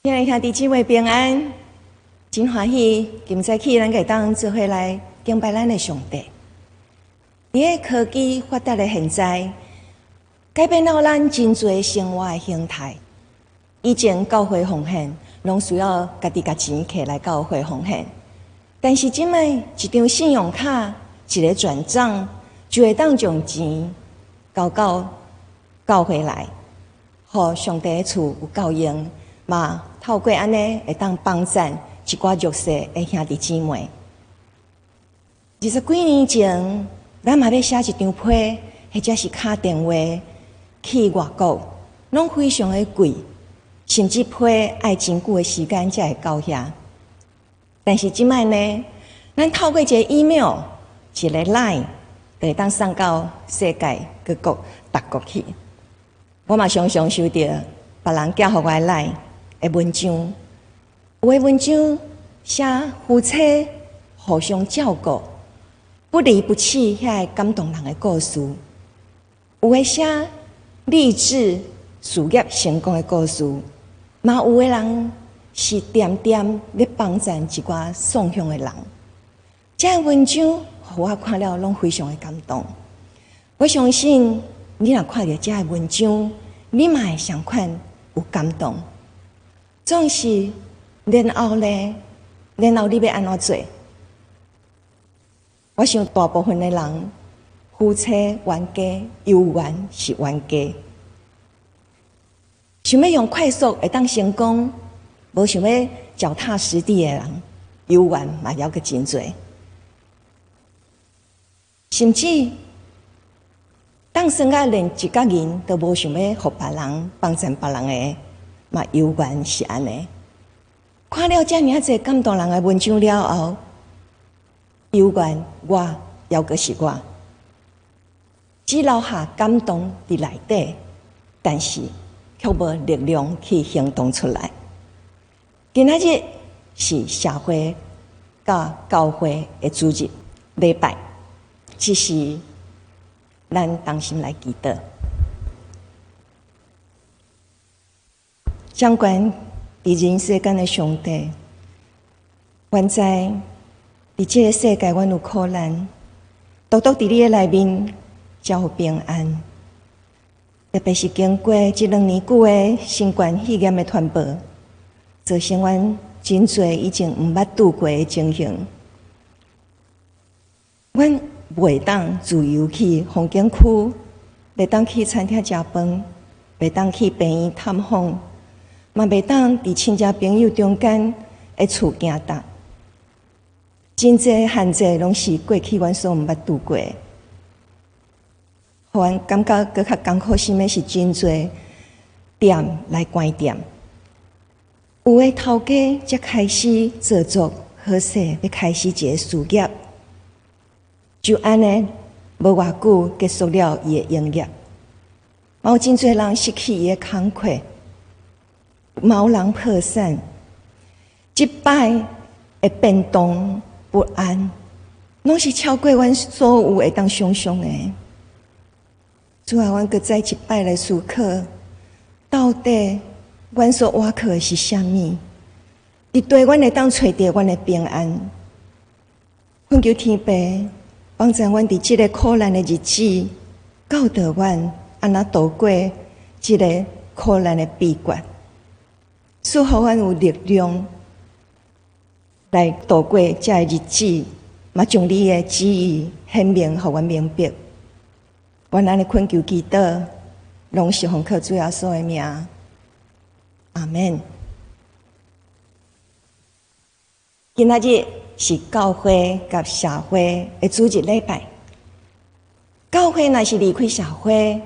親愛兄弟姊妹平安，真歡喜，今早起咱會當做伙來敬拜咱的上帝。佇个科技發達的現在，改變了咱真濟生活的形態。以前教會奉獻，攏需要家己共錢摕來教會奉獻，但是這擺一張信用卡，一个轉帳，就會當將錢交到教會來，予上帝的厝有夠用。嘛，透過按呢會當幫贊一寡弱勢的兄弟姊妹。二十幾年前，咱嘛欲寫一張批，或者是敲電話去外國，攏非常的貴，甚至批愛真久的時間才會到遐。但是這擺呢，咱透過一个 email、一个 line，就會當送到世界各國、逐國去。我嘛常常收著別人寄予我的 line 的文章，有的文章寫夫妻互相照顧、不離不棄，遐个感動人的故事；有的寫勵志事業成功的故事，嘛有的人是恬恬咧幫贊一寡喪鄉的人。這个文章，予我看了攏非常的感動。我相信你若看著這个文章，你嘛會相款有感動。總是，然後呢？然後你欲按怎做？我想大部分的人，夫妻冤家，猶原是冤家。想欲用快速會當成功，無想欲腳踏實地的人，猶原嘛猶閣真濟。甚至當算甲連一角銀都無想欲予別人幫贊別人的，嘛猶原是按呢。看了遮爾濟感動人的文章了後，猶原我猶閣是我，只留下感動佇內底，但是卻無力量去行動出來。今仔日是社會佮教會的主日禮拜，這時咱同心來祈禱。掌權佇人世間的上帝，阮知佇這个世界，阮有苦難，獨獨佇你的內面才有平安。特別是經過這兩年久的新冠肺炎的傳播，造成阮真濟以前毋捌拄過的情形。阮袂當自由去風景區，袂當去餐廳食飯，袂當去病院探訪。嘛袂當佇親戚朋友中間的厝行動，真濟限制攏是過去阮所毋捌拄過的。予阮感覺閣較艱苦心的是真濟店來關店，有的頭家才開始做作好勢，欲開始一个事業，就按呢無偌久結束了伊的營業。嘛有真濟人失去伊的工課。嘛有人破產，這擺的變動不安，攏是超過阮所有會當想像的。主啊，阮閣再一擺來思考，到底阮所倚靠的是啥物？佇佗阮會當揣著阮的平安。懇求天父幫助阮佇這个苦難的日子，教導阮按怎度過這个苦難的秘訣。賜予阮有力量來度過這个日子，嘛將你的旨意顯明，予阮明白。阮按呢懇求祈禱，攏是奉靠主耶穌的名。阿們。今仔日是教會佮社會的主日禮拜。教會若是離開社會，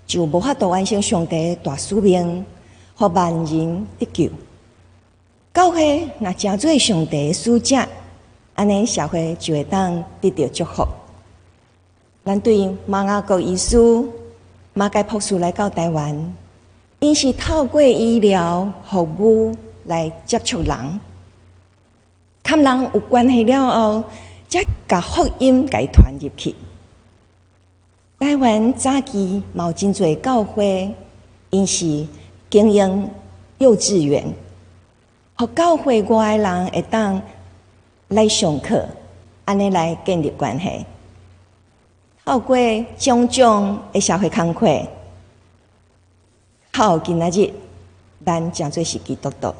就無法度完成上帝的大使命。予萬人得救。教會若成做上帝的使者，按呢社會就會當得著祝福。咱對馬雅各醫師馬偕博士來到台灣，𪜶是透過醫療服務來接觸人，佮人有關係了後，才共福音共伊傳入去。台灣早期嘛有真濟教會，𪜶是經營幼稚園，予教會外的人會當來上課，按呢來建立關係。透過種種的社會工課，到今仔日，咱成做是基督徒。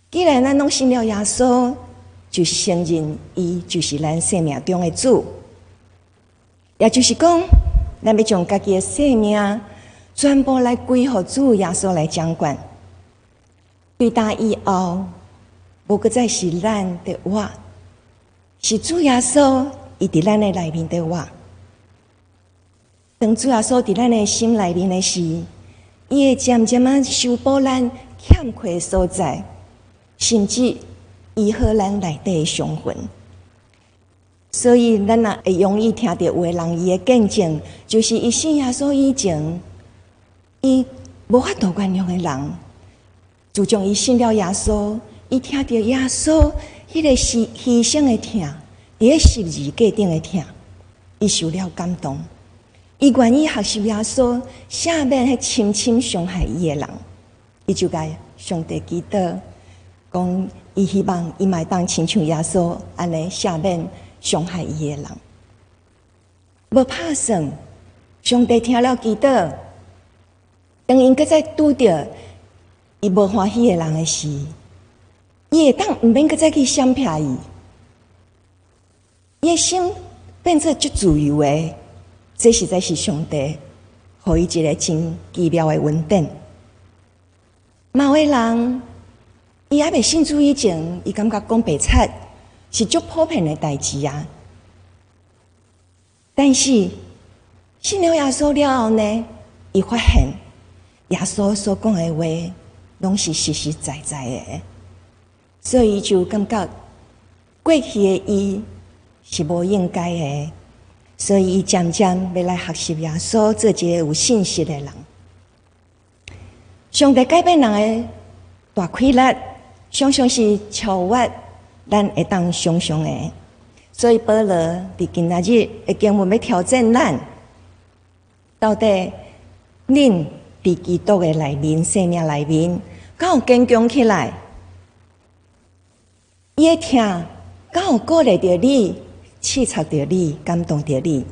既然咱攏信了耶穌，就承認伊就是咱生命中的主，也就是講，咱欲將家己的生命全部來歸予主耶穌來掌管。對今以後，無閣再是咱佇活，是主耶穌伊佇咱的內面佇活。當主耶穌佇咱的心內面的時，伊會漸漸仔修補咱欠缺的所在，甚至醫好咱內底的傷痕。所以，咱若會容易聽著有的人伊的見證，就是伊信耶穌以前，伊無法度原諒的人，自從伊信了耶穌，伊聽著耶穌彼个是犧牲的疼，佇咧十字架頂的疼，伊受了感動，伊願意學習耶穌赦免彼深深傷害伊的人，伊就共上帝祈禱，講伊希望伊嘛會當親像耶穌按呢赦免傷害伊的人。無拍算，上帝聽了祈禱，當𪜶閣再拄著伊無歡喜的人的時，伊會當毋免閣再去閃避伊，伊的心變做足自由的，這實在是上帝予伊一个真奇妙的恩典。嘛有的人，伊猶未信主以前，伊感覺講白賊是足普遍的代誌啊。但是信了耶穌了後呢，伊發現耶穌所講的話攏是實實在在的，所以伊就感覺過去的伊是無應該的，所以伊漸漸欲來學習耶穌，做一个有信實的人。上帝改變人的大氣力，常常是超越咱會當想像的。所以保羅佇今仔日的經文欲挑戰咱，到底恁佇基督的內面、生命內面，敢有堅強起來？伊的疼敢有鼓勵著你、刺激著你、感動著你？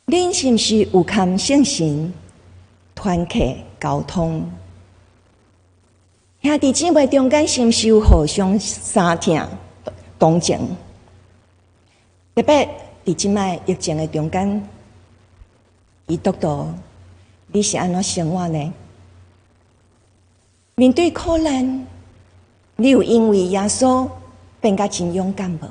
恁是毋是有堪聖神團契交通？兄弟姊妹中間是毋是有互相相疼同情？特別佇這擺疫情的中間，基督徒你是按怎生活呢？面對苦難，你有因為耶穌變甲真勇敢無？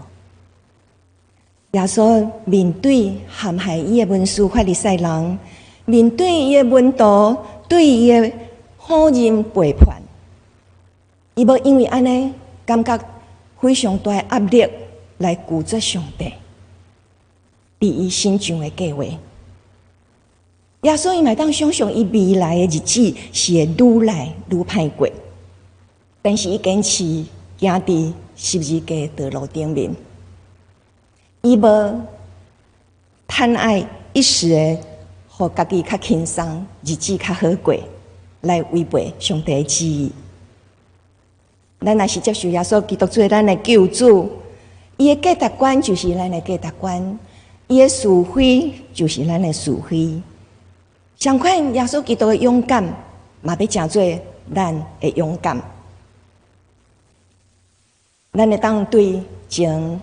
耶穌面對陷害伊的文士法利賽人，面對伊的門徒對伊的否認背叛，伊無因為按呢感覺非常大的壓力來拒絕上帝佇伊身上的計劃。耶穌伊嘛會當想像伊未來的日子是會愈來愈歹過，但是伊堅持行佇十字架道路頂面，伊無貪愛一時的，予家己較輕鬆，日子較好過，來違背上帝的旨意。咱若是接受耶穌基督做咱的救主，伊的價值觀就是咱的價值觀，伊的是非就是咱的是非。相款，耶穌基督的勇敢，嘛欲成做咱的勇敢。咱會當對前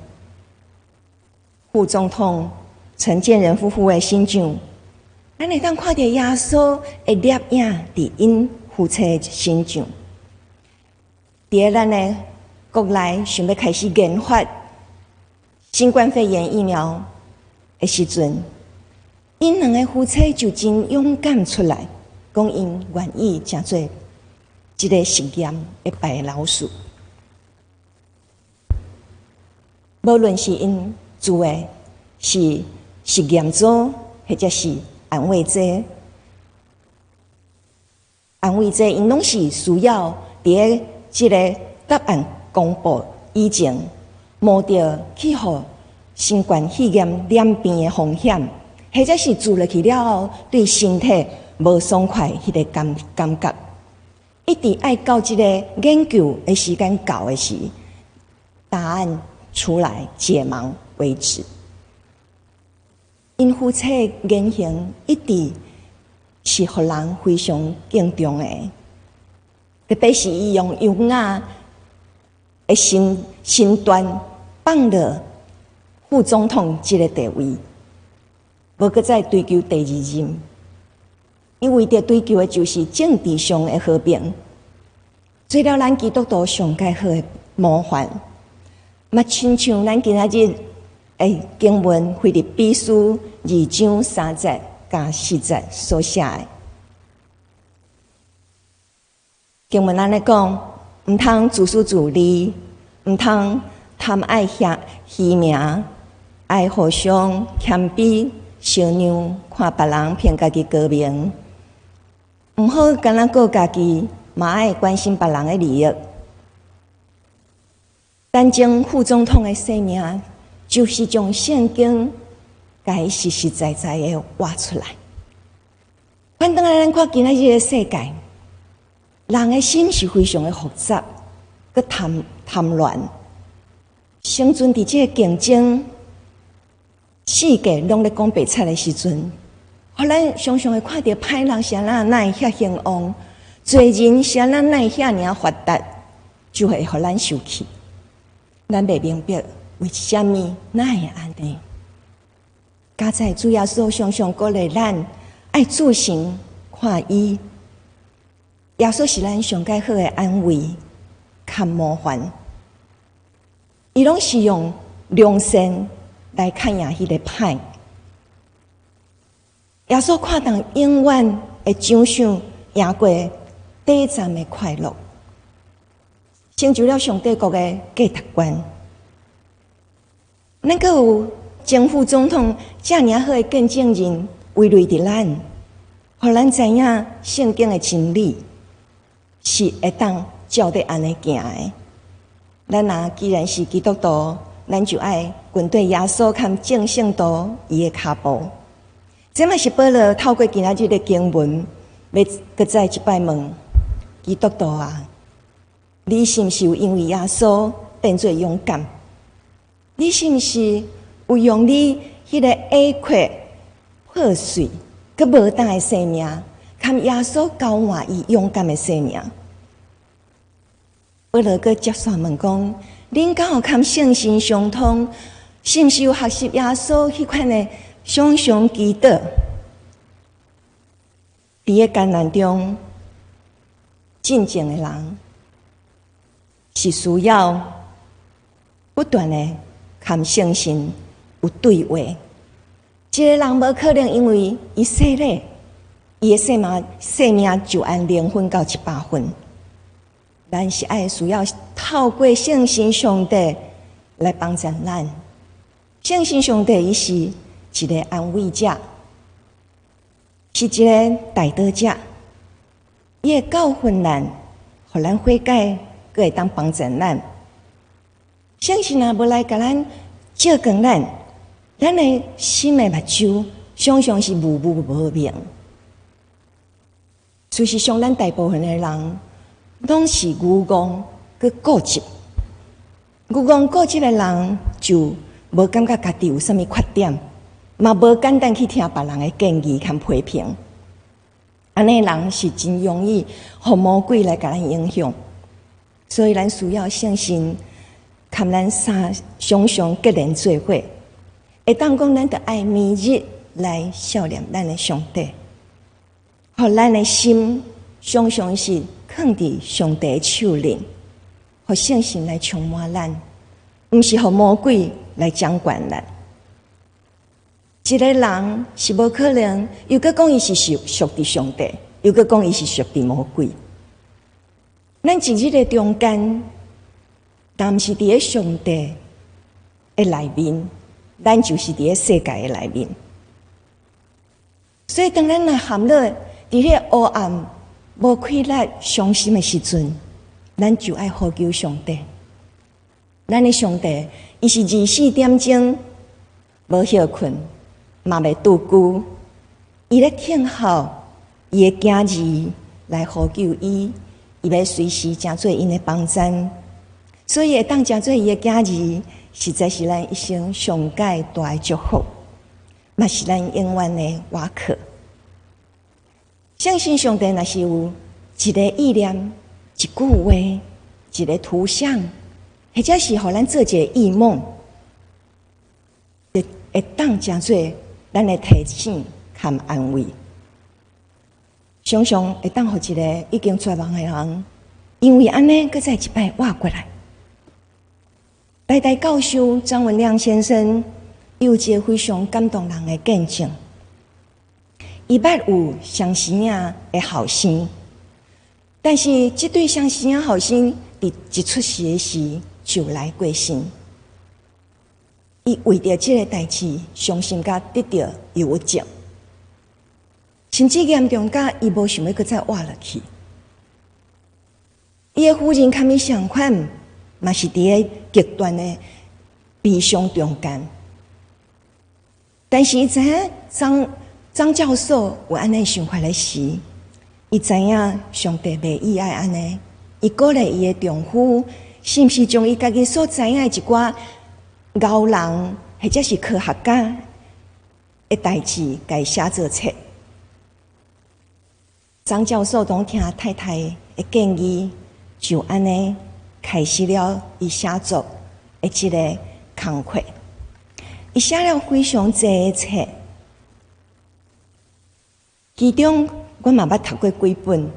副總統陳建仁夫婦的身上，咱會當看著耶穌的掠影佇𪜶夫妻身上。佇咱的國內想欲開始研發新冠肺炎疫苗的時陣，𪜶兩个夫妻就真勇敢出來，講𪜶願意成做這个實驗的白老鼠。無論是𪜶做的是實驗組，或者是安慰劑，安慰劑𪜶攏是需要佇咧這个答案公布以前，冒著去予新冠肺炎染病的風險，或者是注落去了後對身體無爽快彼个感覺。一直愛到這個研究的時間到的時，答案出來解盲為止。𪜶夫妻言行一直是予人非常敬重的，特別是伊用優雅的身段放落副總統這個地位，無閣再追求第二任。伊為著追求的就是政治上的和平，做了咱基督徒上蓋好的模範。嘛，親像咱今仔日的經文，腓立比書二章三節佮四節所寫的經文，按呢講，毋通自私自利，毋通貪愛遐虛名，愛互相謙卑，相讓，看別人比家己高明。毋好干焦顧家己，嘛愛關心別人的利益。丹前副總統的生命，就是將聖經共伊實實在在的活出來。反轉來，咱看今仔日的世界，人的心是非常的複雜，閣貪貪亂，生存佇這個競爭世界，攏咧講白賊的時陣，予咱常常會看著歹人是按怎會遐興旺，罪人是按怎會遐爾發達，就會予咱生氣。咱袂明白為啥物哪會按呢？佳哉主耶穌常常鼓勵咱愛注神看伊，耶穌是咱上蓋好的安慰佮模範。伊攏是用良善來抗贏彼个歹。耶穌看重永遠的獎賞，贏過短暫的快樂，成就了上帝國的價值觀。咱閣有前副總統遮爾好的見證人圍內佇咱，予咱知影聖經的真理是會當照咧按呢行的。咱若既然是基督徒，咱就愛跟綴耶穌佮眾聖徒伊的跤步。這嘛是保羅透過今仔日的經文，欲閣再一擺問基督徒啊：你是毋是有因為耶穌變做勇敢？你是毋是有用你彼个下塊破碎、閣無膽的生命，佮耶穌交換伊勇敢的生命？保羅閣接續問講：恁敢有佮聖神相通？是毋是有學習耶穌彼款的常常祈禱？佇个艱難中，真正的人是需要不斷的佮聖神有對話。一个人無可能因為伊洗禮，伊的生命就按零分到100分。咱是愛需要透過聖神上帝來幫助咱。聖神上帝伊是一个安慰者，是一个代禱者，伊會教訓咱，予咱悔改，閣會當幫助咱。聖神若無來共咱照光咱，咱的心的目睭常常是霧霧無明。事實上，咱大部分的人攏是愚戇閣固執。愚戇固執的人就無感覺家己有啥物缺點，嘛無簡單去聽別人的建議佮批評。按呢人是真容易予魔鬼來共咱影響，所以咱需要聖神佮咱三常常結連做伙，會當講咱著愛每日來想念咱的上帝，予咱的心常常是囥佇上帝的手裡，予聖神來充滿咱，毋是予魔鬼來掌管咱。一个人是無可能，又閣講伊是屬佇上帝，又閣講伊是屬佇魔鬼。咱一日的中間，若毋是佇咧上帝的內面，咱就是佇咧世界的內面。所以，當咱若陷落佇彼個黑暗、無氣力、傷心的時陣，咱就愛呼求上帝。咱的上帝，伊是24點鐘無歇睏，嘛袂拄久，伊咧聽候伊的囝兒來呼求伊，伊欲隨時成做𪜶的幫贊，所以會當成做伊的囝兒，實在是咱一生上蓋大的祝福，嘛是咱永遠的倚靠。相信上帝若是有一个意念、一句話、一个圖像，或者是予咱做一个異夢，會當成做咱的提醒和安慰。常常會當予一个已經絕望的人，因為按呢，閣再一擺活過來。台大教授張文亮先生有一个非常感動人的見證。伊捌有相生仔的後生，但是這對相生仔後生佇一出世的時就來過身。伊為著這个代誌，傷心甲得著憂鬱症，甚至嚴重甲伊無想欲閣再活落去。伊的夫人共伊相款，嘛是佇个極端的悲傷中間。但是伊知影張張教授有按呢想法的時，伊知影上帝袂意愛按呢。伊鼓勵伊的丈夫，是毋是將伊家己所知影的一寡熬人或者是科學家的代誌，共伊寫做冊。張教授當聽太太的建議，就按呢開始了伊寫作的這个工課。伊寫了非常濟的冊，其中我嘛捌讀過幾本，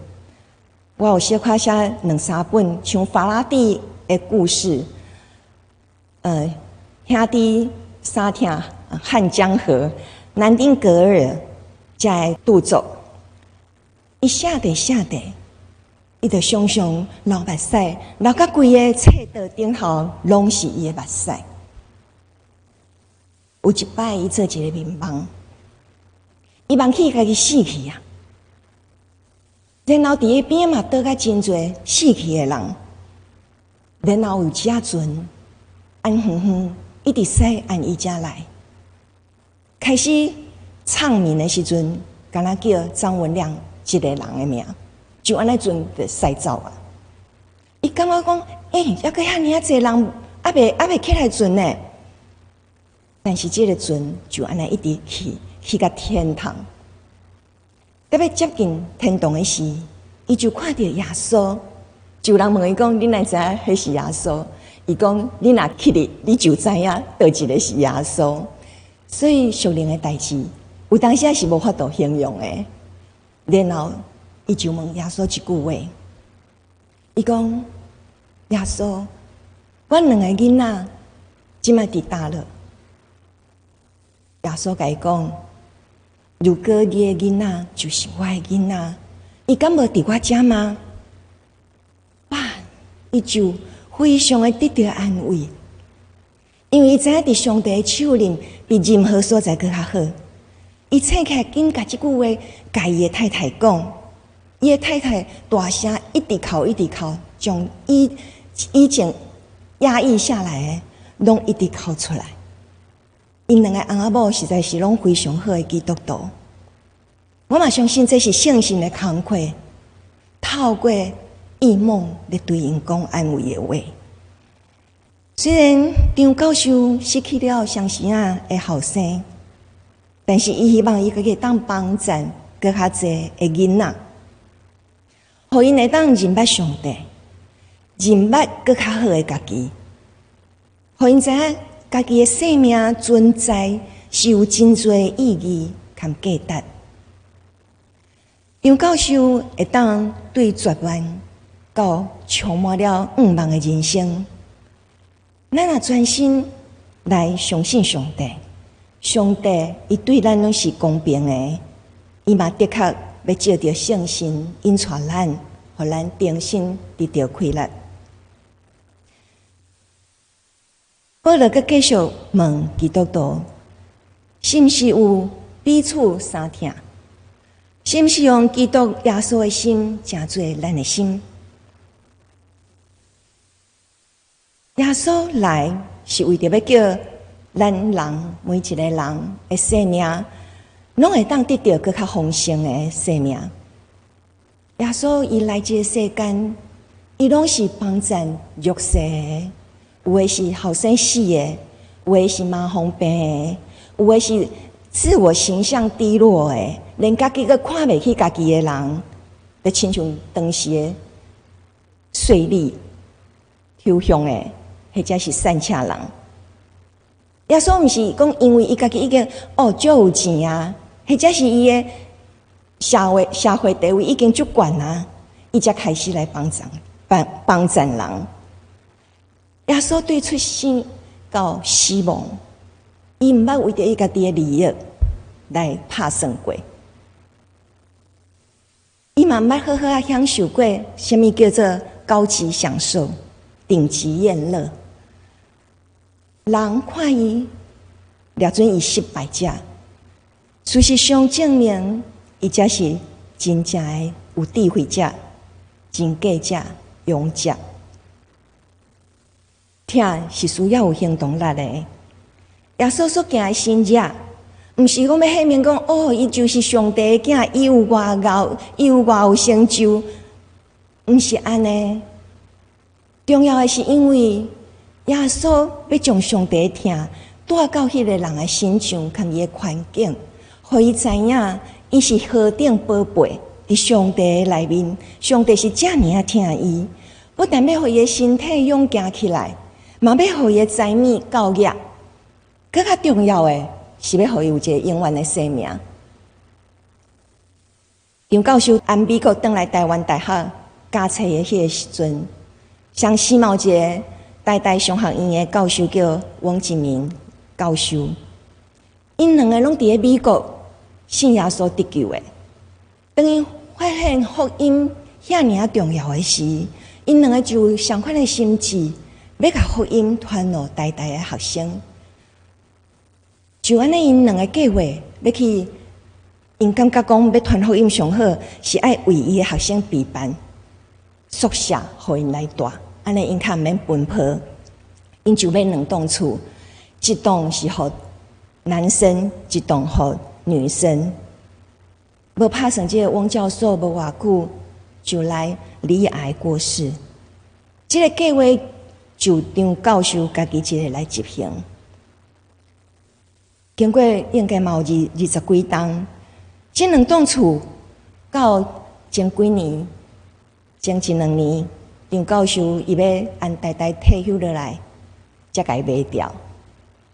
我有小可寫兩三本，像法拉第的故事，兄弟三疼漢江河、南丁格爾這个著作。伊寫著寫著，伊就常常流目屎，流甲規个冊桌頂頭攏是伊的目屎。有一擺，伊做一个眠夢，伊夢去家己死去啊！然後佇伊邊嘛倒甲真濟死去的人，然後有一隻船，按遠遠一直駛按伊遮來，開始唱名的時陣，敢若叫張文亮一个人的名，就按呢船就駛走啊！伊感覺講，欸，猶閣遐爾仔濟人，猶未起來船呢。但是這个船就按呢一直去，去到天堂。特別接近天堂的時，伊就看著耶穌。就有人問伊講：你哪知影彼是耶穌？伊講：你若去哩，你就知影佗一个是耶穌。所以屬靈的代誌，有當時是無法度形容的。然後，伊就問耶穌一句話，伊講：耶穌，阮兩個囡仔這擺佇佗落？耶穌共伊講：如果你的囡仔就是我的囡仔，伊敢無佇我遮嗎？哇！伊就非常的得著安慰，因為伊知影佇上帝的手裡比任何所在閣較好。伊醒起來，緊共這句話，共伊的太太講，伊的太太大聲一直哭，一直哭，將以前壓抑下來的，攏一直哭出來。𪜶兩個翁仔某實在是攏非常好的基督徒。我嘛相信這是聖神的工課，透過異夢來對𪜶講安慰的話。雖然張教授失去了相生仔的後生，但是伊希望伊家己當幫贊閣較濟的囡仔，予𪜶會當認捌上帝，認捌閣較好的家己，予𪜶知影家己的生命存在是有真濟意義佮價值。張教授會當對絕望到充滿了向望的人生，咱若專心來相信上帝，上帝伊對咱攏是公平的，伊嘛的確欲藉著聖神引帶咱，予咱重新得著氣力。保羅閣繼續問基督徒，是毋是有彼此相疼？是毋是用基督耶穌的心成做咱的心？耶穌來是為著欲叫咱人每一个人的生命，攏會當得著閣較豐盛的生命。耶穌伊來這个世間，伊攏是幫贊弱勢的，有的是後生死的，有的是麻風病的，有的是自我形象低落的，連家己閣看袂起家己的人，就親像當時的稅吏、抽象的，或者是散赤人。耶穌毋是講因為伊家己已經哦足有錢啊，或者是伊的社會地位已經足懸啊，伊才開始來幫贊人。耶穌對出生到死亡，伊毋捌為著伊家己的利益來拍算過，伊嘛毋捌好好仔享受過啥物叫做高級享受、頂級宴樂。人看伊，掠準伊失敗者。事實上證明，伊才是真正的有智慧者、真計者、勇者。疼是需要有行動力的。耶穌所行的神蹟，毋是講欲顯明講哦，伊就是上帝的囝，伊有偌𠢕，伊有偌有成就，毋是按呢。重要的是因為耶穌欲將上帝的疼帶到彼个人的身上，佮伊的環境，予伊知影伊是何等寶貝，佇上帝的內面，上帝是遮爾仔疼伊，不但欲予伊的身體勇健起來，嘛欲予伊的財物夠額。閣較重要的是欲予伊有一个永遠的生命。張教授按美國轉來台灣大學教冊的彼个時陣，上時髦一个台大商學院的教授叫翁金明教授，𪜶兩个攏佇咧美國信耶穌得救的。當𪜶發現福音遐爾仔重要的時，𪜶兩个就有相款的心志，欲共福音傳予台大的學生。就按呢，𪜶兩个計劃欲去，𪜶感覺講欲傳福音上好，是愛為伊的學生備辦宿舍，予𪜶來蹛，按呢𪜶較毋免奔波。𪜶就買兩棟厝，一棟是予男生，一棟予女生。無拍算，這个翁教授無偌久就來罹癌過世。這个計劃就張教授家己一个來執行。經過應該嘛有二十幾冬，這兩棟厝到前幾年、前一兩年，張教授伊欲按台大退休落來，才共伊賣掉。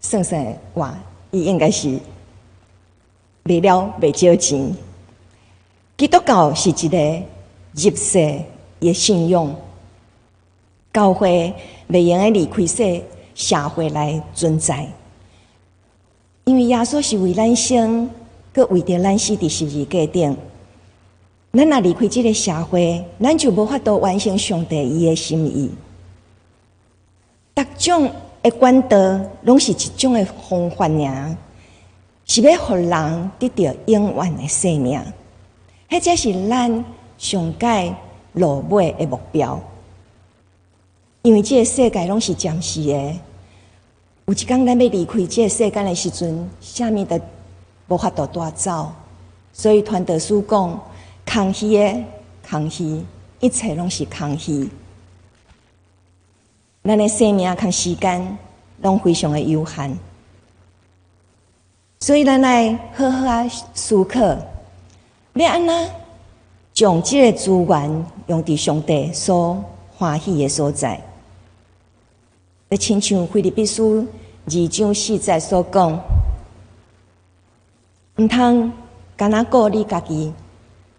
算算哇，伊應該是賣了袂少錢。基督教是一個入世的信仰，教會袂用得離開這社會來存在。因為耶穌是為咱生，閣為著咱死佇十字架頂。咱若離開這個社會，咱就無法度完成上帝伊的心意。逐種的管道，攏是一種的方法爾，是欲予人得著永遠的生命。彼才是咱上蓋落尾的目標。因為這个世界攏是暫時的。有一工咱欲離開這个世間的時陣，啥物都無法度帶走。所以傳道書講，空虛的空虛，一切攏是空虛。咱的生命佮時間攏非常的有限，所以咱愛好好仔思考，欲按怎將這个資源用佇上帝所歡喜的所在。就親像腓立比書二章四節所講，毋通干焦顧你家己，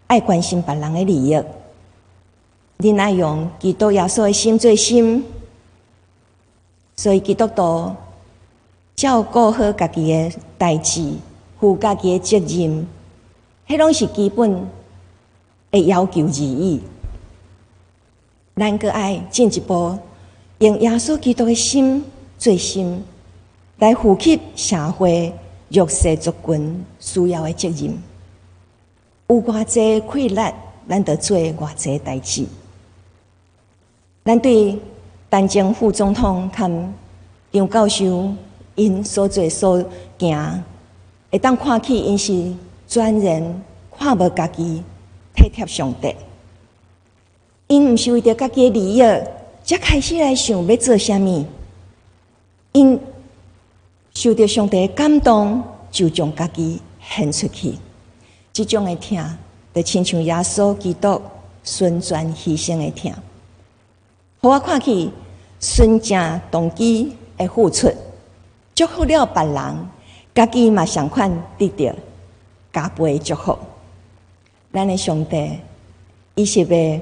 愛關心別人的利益。恁愛用基督耶穌的心做心，所以基督徒照顧好家己的代誌，負家己的責任，彼攏是基本的要求而已。咱閣愛進一步用耶穌基督的心做心，來負起社會弱勢族群需要的責任。有偌濟氣力，咱就做偌濟代誌。咱對陳前副總統佮張教授𪜶所做所行，會當看起𪜶是專人看無家己，體貼上帝。𪜶毋是為著家己的利益，才開始來想欲做啥物。𪜶受著上帝的感動，就將家己獻出去。這種的疼，就親像耶穌基督純全犧牲的疼。予我看去，純正動機的付出，祝福了別人，家己嘛相款得著加倍的祝福。咱的上帝，伊是袂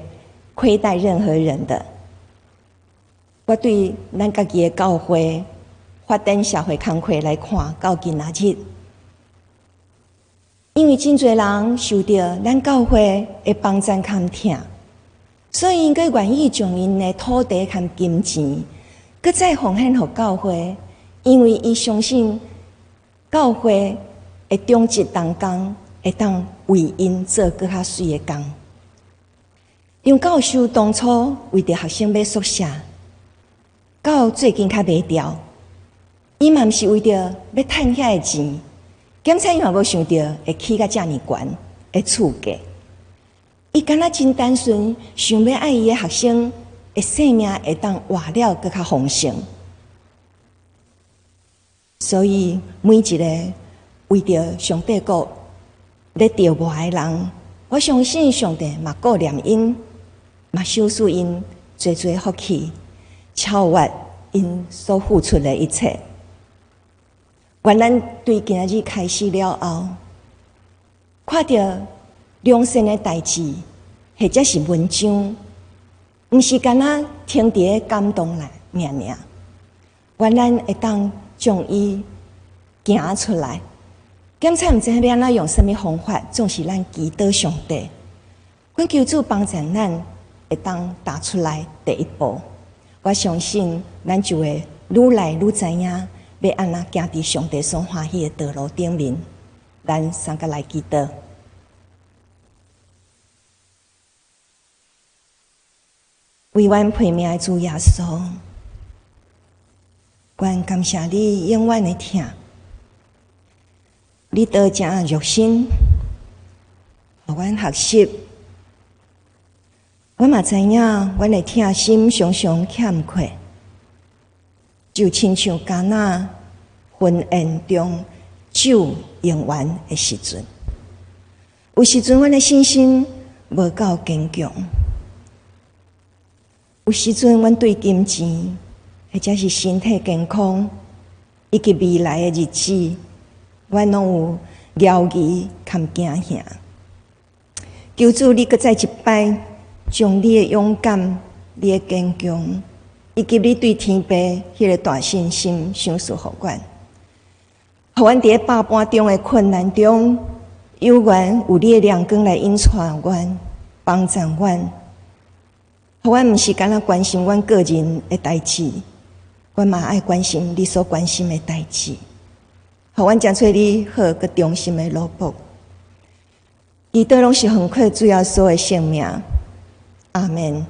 虧待任何人的。我對咱家己的教會發展社會工課來看，到今仔日，因為真濟人受著咱教會的幫贊佮疼，所以𪜶閣願意將𪜶的土地佮金錢，閣再奉獻予教會，因為伊相信教會的長執同工會當為𪜶做閣較媠的工。楊教授當初為著學生買宿舍，到最近較賣掉，伊嘛毋是為著欲趁遐个錢，兼且伊嘛無想著會起甲遮爾懸的厝價。伊敢若真單純，想欲愛伊的學生的生命會當活了閣較豐盛。所以每一个為著上帝國咧著活的人，我相信上帝嘛顧念𪜶，嘛賞賜𪜶濟濟福氣，超越𪜶所付出的一切。願咱對今仔日開始了後，看著良善的代誌，或者是文章，毋是干焦停佇咧感動來爾爾。願咱會當將伊行出來，檢查毋知欲按怎用啥物方法，總是咱祈禱上帝，懇求主幫助咱會當踏出來第一步。我相信咱就會愈來愈知影，欲按怎行佇上帝所歡喜的道路頂面。咱三個來祈禱。為阮配命的主耶穌，阮感謝你永遠的疼，你道成肉身，予阮學習。阮嘛知影，阮的疼心常常欠缺，就親像迦拿婚宴中酒用完的時陣，有時陣阮的信心無夠堅強，有時陣阮對金錢或者是身體健康以及未來的日子，阮攏有猶疑佮驚嚇。求主，你閣再一擺將你的勇敢、你的堅強，以及你對天父彼个大信心賞賜予阮，予阮佇咧百般中的困難中，猶原有你的亮光來引帶阮、幫助阮，予阮毋是干焦關心阮個人的代誌，阮嘛愛關心你所關心的代誌，予阮誠揣你好閣忠心的奴僕。祈禱攏是奉靠主耶穌的聖名，阿門。